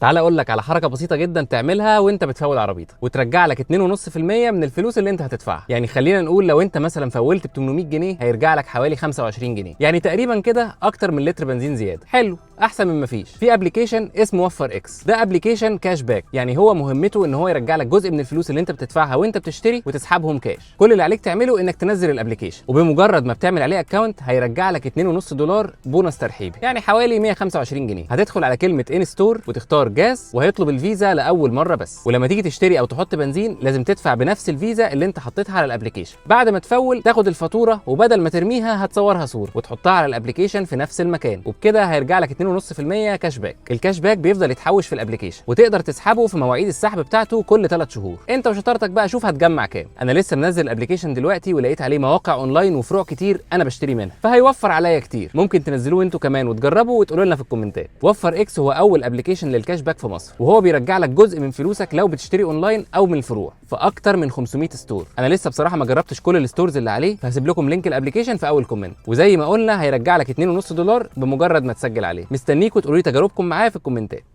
تعال اقول لك على حركة بسيطة جدا تعملها وانت بتفول عربيتك وترجع لك 2.5% من الفلوس اللي انت هتدفعها. يعني خلينا نقول لو انت مثلا فولت ب 800 جنيه، هيرجع لك حوالي 25 جنيه، يعني تقريبا كده اكتر من لتر بنزين زياده. حلو، احسن من ما فيش. في application اسمه WaffarX، ده application cash back، يعني هو مهمته ان هو يرجع لك جزء من الفلوس اللي انت بتدفعها وانت بتشتري وتسحبهم كاش. كل اللي عليك تعمله انك تنزل ال application، وبمجرد ما بتعمل عليه account هيرجع لك 2.5 دولار بونص ترحيبي، يعني حوالي 125 جنيه. هتدخل على كلمة in store وتختار جاز، وهيطلب الفيزا لاول مرة بس، ولما تيجي تشتري او تحط بنزين لازم تدفع بنفس الفيزا اللي انت حطيتها على ال application. بعد ما تفول تاخد الفاتوره، وبدل ما ترميها هتصورها صوره وتحطها على ال application في نفس المكان، وبكده هيرجع لك 2.5% cash back. ال cash back بيفضل يتحوش في ال application وتقدر تسحبه في مواعيد السحب بتاعته كل 3 شهور. انت وشطارتك بقى، شوف هتجمع كام. انا لسه منزل ال application دلوقتي ولقيت عليه مواقع اونلاين وفروع كتير انا بشتري منها، فهيوفر عليا كتير. ممكن تنزلوه انتوا كمان وتجربوا وتقولوا لنا في الكومنتات. WaffarX هو اول application لل cash back في مصر، وهو بيرجع لك جزء من فلوسك لو بتشتري اونلاين او من الفروع في اكتر من 500 store. انا لسه بصراحة ما جربتش كل ال stores اللي عليه، فهسيب لكم link ال application في اول comment. وزي ما قلنا هيرجع لك 2.5 دولار بمجرد ما تسجل عليه. مستنيكم تقولوا لي تجاربكم معايا في الكومنتات.